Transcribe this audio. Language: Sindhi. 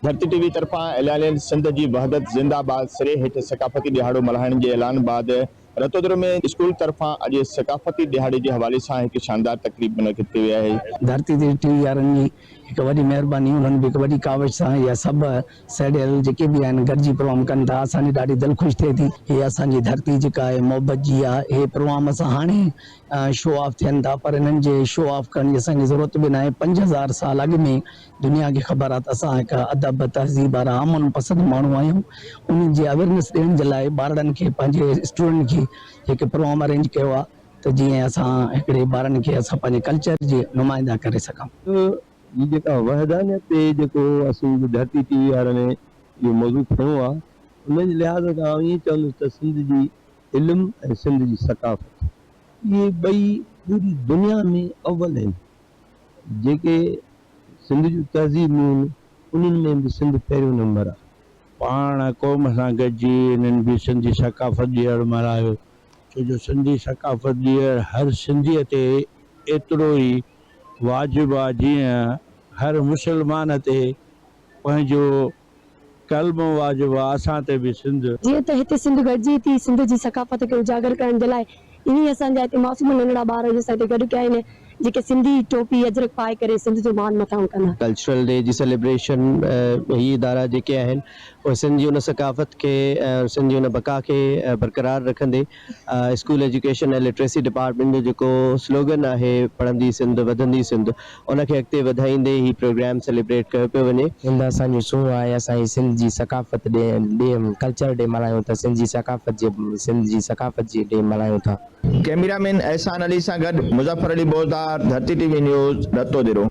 ڌرتي ٽي وي طرفان اعلانيل سنڌ جي وحدت زنده باد سري هيٺ ثقافتي ڏهاڙو ملهائڻ جي اعلان بعد رتودرو ۾ اسڪول طرفان اڄ ثقافتي ڏهاڙي جي حوالي سان هڪ شاندار تقريب منعقد ڪئي وئي آهي. ڌرتي تي ٽي وي وارن جي هڪ وڏي مهرباني انهن به هڪ وڏي ڪاوش سان اها سڀ سهڙيل جيڪي به آهن گڏجي پروگرام ڪن ٿا اسان جي ڏاڍي دل خوش ٿئي ٿي. هي اسان جي ڌرتي جيڪا آهي محبت جي آهي هي پروگرام اسان هاڻي شو آف ٿين ٿا پر انهن جي شو آف ڪرڻ جي اسان کي ضرورت به ناهي 5000 سال اڳ ۾ دنيا کي خبر آهي ته اسان هڪ ادب تهذيب وارا امن پسند ماڻهو آهيون انهن جي اويرنس ڏيڻ جي لاء ٻارڙن کي پنهنجي اسٽوڊنٽ کي هڪ پروگرام ارينج ڪيو آهي ته جيئن اسان هڪڙي ٻارن کي اسان پنهنجي ڪلچر جي نمائندا ڪري سگهون. هي جيڪا وحدانيت تي جيڪو اسين ڌرتي ٽي وي وارن اهو موضوع کنيو آهي ان جي لحاظ کان آئون ائين چوندس ته سنڌ جي علم ۽ سنڌ جي ثقافت اهي ٻئي پوري دنيا ۾ اول آهن. جيڪي سنڌ جون تهذيبون آهن انهن ۾ به سنڌ پهريون نمبر آهي. پاڻ قوم سان گڏجي انهن به سنڌي ثقافت ڏيهڙ ملهايو ڇو جو سنڌي ثقافت ڏيهڙ هر سنڌيء تي ايترو ئي واجب آ جيئن هر مسلمان تي پنهنجو ڪلمو واجب آ اسان تي به سنڌ. جيئن ته هتي سنڌ گڏجي ٿي سنڌ جي ثقافت کي اجاگر ڪرڻ جي لاء ائين ئي اسان جا هتي معصوم ننڍڙا ٻار اڄ اسان هتي گڏ ڪيا آهن جيڪي سنڌي ٽوپي اجرڪ پائي ڪري سنڌ جو مان مٿانهون ڪندا. ڪلچرل ڊي جي سيليبريشن هي ادارا جيڪي آهن اهي سنڌ جي ان ثقافت کي ۽ سنڌ جي ان بقا کي برقرار رکندي اسڪول ايجوڪيشن ۽ لٽريسي ڊپارٽمينٽ جو جيڪو سلوگن آهي پڙهندي سنڌ وڌندي سنڌ ان کي اڳتي وڌائيندي هي پروگرام سيليبريٽ ڪيو پيو وڃي. سنڌ اسان جو سونهن آهي اسان هي سنڌ جي ثقافت ڊي ڊي ڪلچر ڊي ملهايون ٿا سنڌ جي ثقافت جي سنڌ جي ثقافت جي ڊي ملهايون ٿا. ڪئميرا مين احسان علي سان گڏ Muzaffar Ali Bozdar, Dharti T V news, Ratodero.